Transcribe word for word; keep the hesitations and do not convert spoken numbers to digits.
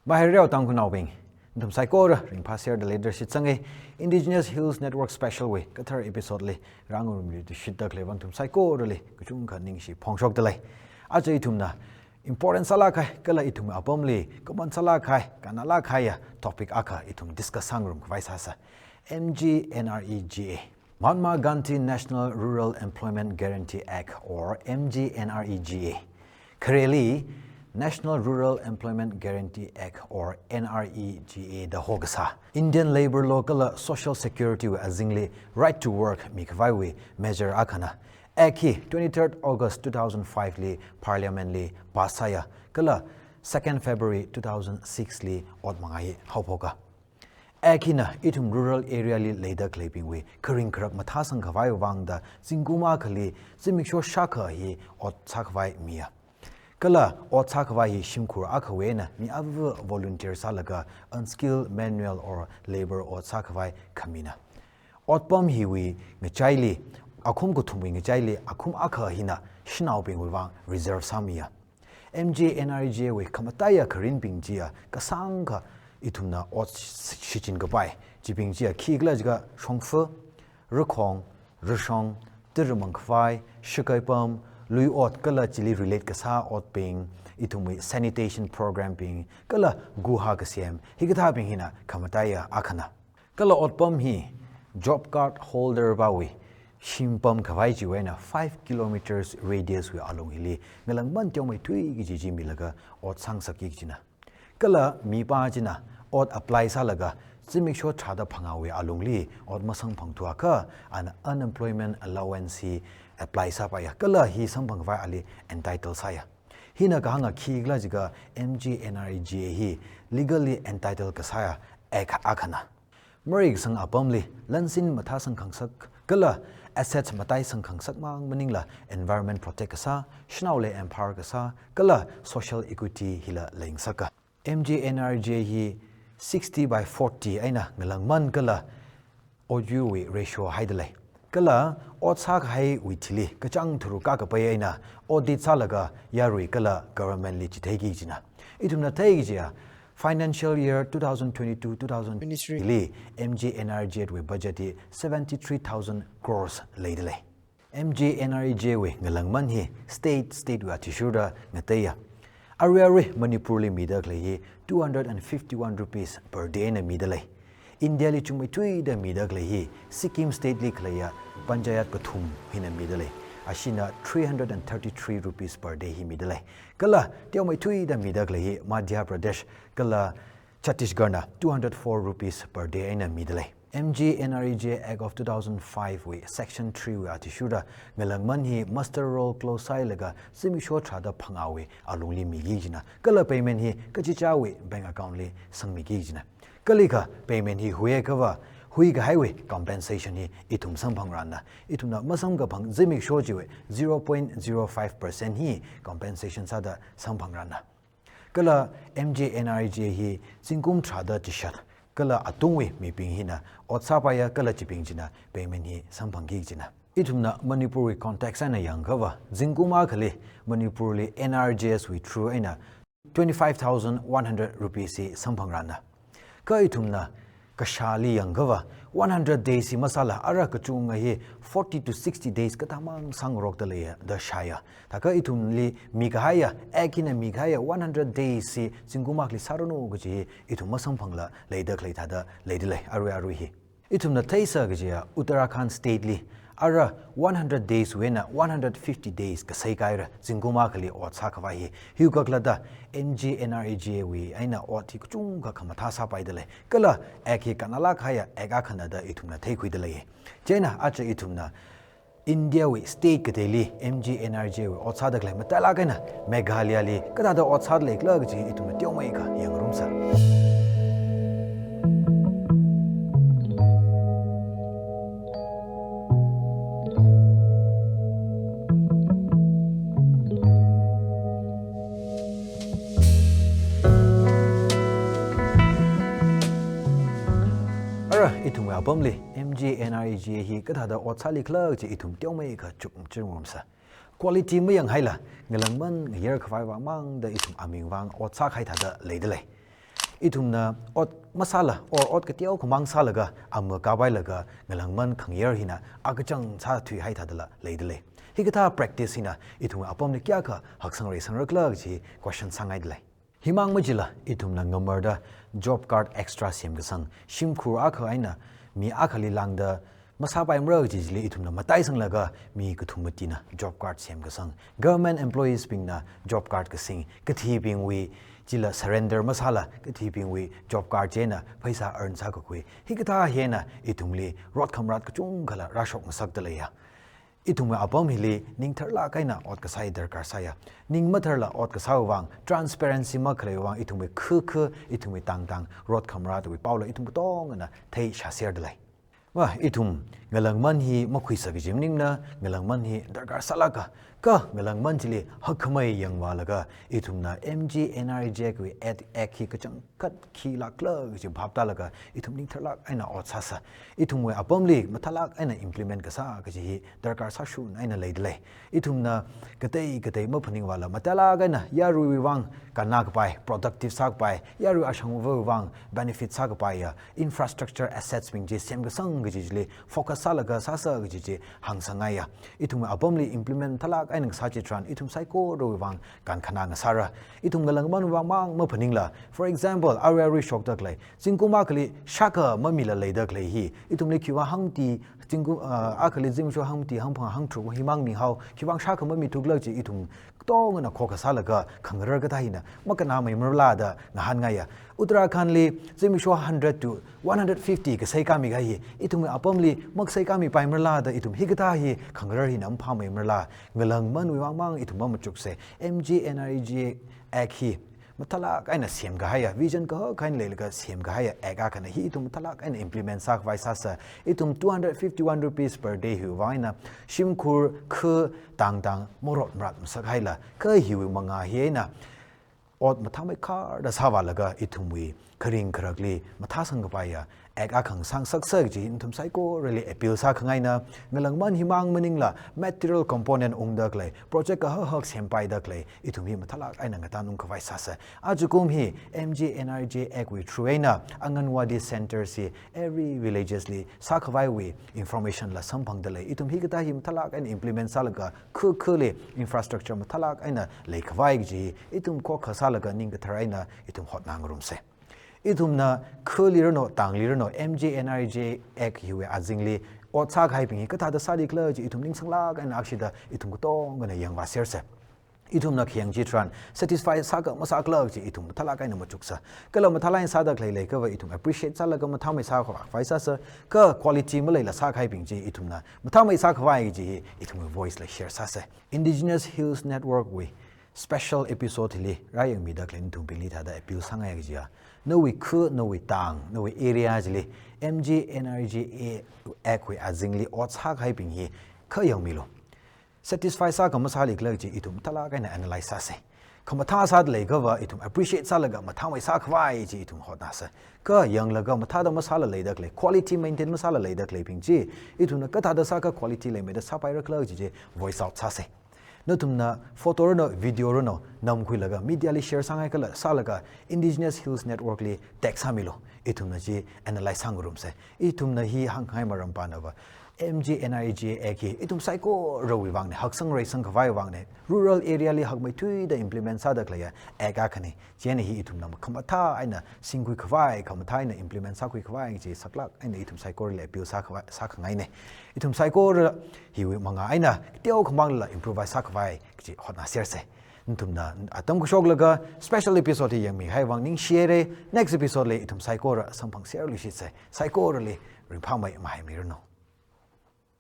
Mahaireo Tangkhulnaobing, nathum saikora ringphāserda leida shitsanga. Indigenous Hills Network Special wui kathar episode li rāngarumluishitda khaleiwui vang nathum saikorali kachungkha ningshi phongshokda lei. Aja ithumna important sālāk kahai, kala ithum apamli common sālāk kahai, kannalāk kahaiya topic akha ithum discuss sāngarum khavai sāsa. M G N R E G A. Mahatma Gandhi National Rural Employment Guarantee Act or M G N R E G A. Khareli National Rural Employment Guarantee Act or N R E G A da hokasā. Indian Labour Law kala Social Security wui azingli right to work mikhavaiwui measure akhana. Act hi twenty-third August two thousand five li Parliament li pass sāya, kala second February two thousand six li ot mangā hi haophoka. Act hina ithum rural area li leida khaleibingwui kharing kharak mathāsang khavai vangda zingkum akhali zimiksho shākha hi ot sākhavai miya. Kala ot sākhavai hi shimkhur akhawui eina mi ava volunteer sālaga unskilled manual or labour ot sākhavai khamina. Otpam hiwui ngachaili, akhum kathumwui ngachaili akhum akha hina shanaobingwui vang reserve sāmiya. M G N R E G A wui khamataiya kharinbing chiya kasāngkha ithumna ot shichin kapai. Chibing chiya khikhala jiakha shongfa, rakhong, rashong, tara mangkhavai, shakaipam, lui ot kala chili relate kasā otbing, ithumwui sanitation program bing, kala guha kasem, hikathābing hina khamataiya akhana. Kala otpam hi job card holder pāwui shimpam khavai chiwui eina five kilometers radius wui alung hili ngalāngman teomeithui kaji chi milaga ot sangsakki kajina. Kala mipā china ot apply sālaga zimiksho tharāda phangāwui alungli ot masamphangthuakha ana unemployment allowance hi apply sāpaiya, kala hi samphang khavai ali entitle sāya. Hina kahānga khikhala jiakha M G N R E G A hi legally entitled kasāya act akhana. Mareikasang apamli lansin mathāsang khangsak kala assets mataisang khangsak mang maningla environment protect kasā, shanaoli empower kasā, kala social equity hila leingsaka. M G N R E G A hi sixty by forty eina ngalāngman kala otyuwui ratio haida lei. Kala ot sākahaiwui thili kachāng tharuk kakapai eina audit sālaga yarui kala government li chitheiki kajina. Ithumna theiki kajiya financial year two thousand twenty-two two thousand twenty-three li M G N R E G A wui budget hi seventy-three thousand crores leida lei. M G N R E G A wui ngalāngman hi state state wui athishurda ngateiya. Arui arui Manipur li mida khalei hi two hundred and fifty-one rupees per day eina mida lei. India li chungmeithuida mida khalei hi Sikkim state li khaleiya panchayat kathum hina mida lei. Ashina three hundred and thirty-three rupees per day hi mida lei. Kala teomeithuida mida khalei hi Madhya Pradesh kala Chhattisgarh na two hundred four rupees per day eina mida lei. M G N R E G A Act of two thousand five wui Section three wui athishurda ngalāngman hi muster roll close sāhailaga zimiksho tharāda phangāwui alungli miki kajina. Kala payment hi kachichāwui bank account li sangmiki kajina. Kalikha payment hi huiakhava huikahaiwui compensation hi ithum samphangrāna. Ithumna masamkaphang zimiksho chiwui zero point zero five percent hi compensation sāda samphangrāna. Kala M G N R E G A hi zingkum tharāda chishat kala atungwui mibing hina ot sāpaiya kala chibing china payment hi samphangki kajina. Ithumna Manipur wui context eina yangkhava zingkum akhali Manipur li N R G S wui through eina twenty-five thousand one hundred rupees hi samphangrāna. Kha ithumna kashāli yangkhava one hundred days hi masāla ara kachunga hi forty to sixty days kathāmang sāngarokda leiya da shāya. Thākha ithumli mikahaiya, act hina mikahaiya one hundred days hi zingkum akhali sāranu kaji hi ithum masamphangla leida khalei thāda leida lei arui arui hi. Ithumna theisa kajiya Uttarakhand state li ara one hundred days wui eina one hundred fifty days kasai kahaira zingkum akhali ot sākhavai hi. Hiwui kakhalatda M G N R E G A wui eina ot hi kachungkha khamathā sāpaida lei. Kala act hi kannalāk kahaiya act akhana da ithumna theikhuida lei. Chieina aja ithumna India wui state kateili M G N R E G A wui ot sāda khalei matailāk eina Meghalaya li kathāda ot sāda leikhala kaji ithumna teomeikha yangngarumsa. Ara ithumwui apamli M G N R E G A hi kathāda ot sālikhala kaji ithum teomeikha chukching ngarumsa. Quality mayanghaila, ngalāngman ngayar khavai vang mangda ithum aming vang ot sākahai thāda leida lei. Ithumna ot masāla, or ot kateokha mang sālaga, ama kapailaga, ngalāngman khangayar hina akachang sāthuihai thādala leidalei. Hikathā practice hina ithumwui apamli kayākha haksang reisangra khala kaji question sāngaidalei. Himang machila, ithumna ngamarda job card extra semkasang, shimkhur akha eina mi akhali lāngda masāpaimara kaji chili ithumna mataisanglaga mi kathum matina job card semkasang, government employees bingna job card kasing, kathibingwui chila surrender masāla, kathibingwui job card chieina pheisā earn sākakhui, hikathā hina ithumli rot khamarat kachungkhala rāshok ngasakdaleiya. Ithumwui apam hili ningtharlāk eina ot kasā hi darkar sāya. Ning matharla ot kasāwui vang, transparency makhaleiwui vang, ithumwui khukhu, ithumwui tangtang rot khamaratwui paola ithum katongana theishāserdalei. Wa, ithum ngalāngman hi makhuisa kaji maningmana, ngalāngman hi darkar sālāka, kha ngalāngman chili hakkhamei yangvālaga, ithumna M G N R E G Act wui Act, Act hi kachangkhat khilākla kaji phap tālaga, ithum ningtharlāk eina ot sāsa. Ithumwui apamli mathālāk eina implement kasā kaji hi darkar sāshun eina leidalei. Ithumna katei katei maphaningvāla mathālāk eina yaruiwui vang kannā kapai, productive sākapai, yarui ashangvawui vang benefit sākapaiya infrastructure assets bing chi semkasang kaji chili focus sālaga sāsa kaji chi hāngsangngaiya. Ithumwui apamli implement mathālāk eina kasā chitharan ithum saikorawui vang kankhanā ngasāra. Ithum ngalāngmanwui vang mang maphaningla, for example, arui arui shokdakhalei, zingkum akhali shākha mamila leidakhalei hi, ithumli khiwui vang hangmati, zingkum, ah, akhali zimiksho hangmati, hangphangā, hangtharuk himang mihao, khiwui vang shākha mamithuklāk chi ithum katongana khokkha sālaga khangarar kathā hina makannāmeimarala da ngahānngaiya. Uttarakhand li zimiksho hundred to one hundred fifty kasei kāmi kahai hi, ithumwui apamli makasei kāmipaimarala da ithum hikathā hi khangarar hina maphāmeimarala, ngalāngmanwui vang mang ithum mamachuksa. M G N R E G Act hi mathālāk eina semkahaiya, vision kahak eina leilaga semkahaiya Act akhana, hi ithum mathālāk eina implement sākhavai sāsa. Ithum two hundred fifty-one rupees per day hiwui vang eina shimkhur khu tangtang marot marat masakhaila, kha hiwui mangā hi eina ot mathāmeikharda sāvālaga ithumwui kharing kharakli mathāsang kapaiya Act akha ngasāngasaksa kaji ithum saikorali appeal sākhangaina. Ngalāngman himang maningla material component ungdakhalei, project kahak hak sempaidakhalei, ithum hi mathālāk eina ngatā ungkhavai sāsa. Ajakum hi M G N R E G Act wui through eina Anganwadi centres hi every villages li sākhavaiwui information la samphangdalei. Ithum hikathā hi mathālāk eina implement sālaga khukhuli infrastructure mathālāk eina leikhavai kaji ithum khokkha sālaga ning kathar eina ithum hotnangarumsa. Ithumna khuli ranu, tangli ranu, M G N R E G Act hiwui azingli ot sākahaibing hi kathāda sālikhala chi ithum ningsanglāk eina akshida ithum katongana yangvāsersa. Ithumna khayang chitharan satisfy sāka masākhala chi ithum mathālāk eina machuksa. Kala mathālāk eina sādakhalei leiakhava ithum appreciate sālaga mathāmei sākhavai sāsa. Kha quality maleila sākahaibing chi ithumna mathāmei sākhavai chi hi ithumwui voice la share sāsa. Indigenous Hills Network wui special episode hili rāyangmidakhalei nathumbingli thāda appeal sāngai kajiya, nawui khu, nawui tang, nawui area chili M G N R E G Act wui azingli ot sākahaibing hi kha yangmilu. Satisfy sāka masālikhala chi ithum mathālāk eina analyze sāsa. Khamathā sādalei akhava ithum appreciate sālaga mathāmei sākhavai chi ithum hotnāsa. Kha yanglaga mathāda masāla leidakhalei, quality maintain masāla leidakhaleibing chi ithumna kathāda sākha quality leimeida sāpairakhala chi chi voice out sāsa. Nathumna photo ranu, video ranu namkhuilaga media li share sāngaikhala sālaga Indigenous Hills Network li tag sāmilu. Ithumna chi analyze sāngarumsa. Ithumna hi hāngkhangai maram panava, M G N R E G Act hi ithum saikorawui vangna, haksang reisang khavai vangna, rural area li hakmeithuida implement sādakhaleiya Act akhana. Chieina hi ithumna khamathā eina singkhui khavai, khamathā eina implement sākhui khavai chi saklāk eina ithum saikorali appeal sākhavai, sākhangaina. Ithum saikora hiwui mangā eina teokha mangla improvise sākhavai chi hotnāsersa. Nathumna atam kashoklaga special episode hi yangmihai vang ningshihaira. Next episode li ithum saikora samphangserluishitsa. Saikorali ringphāmei mahaimiranu.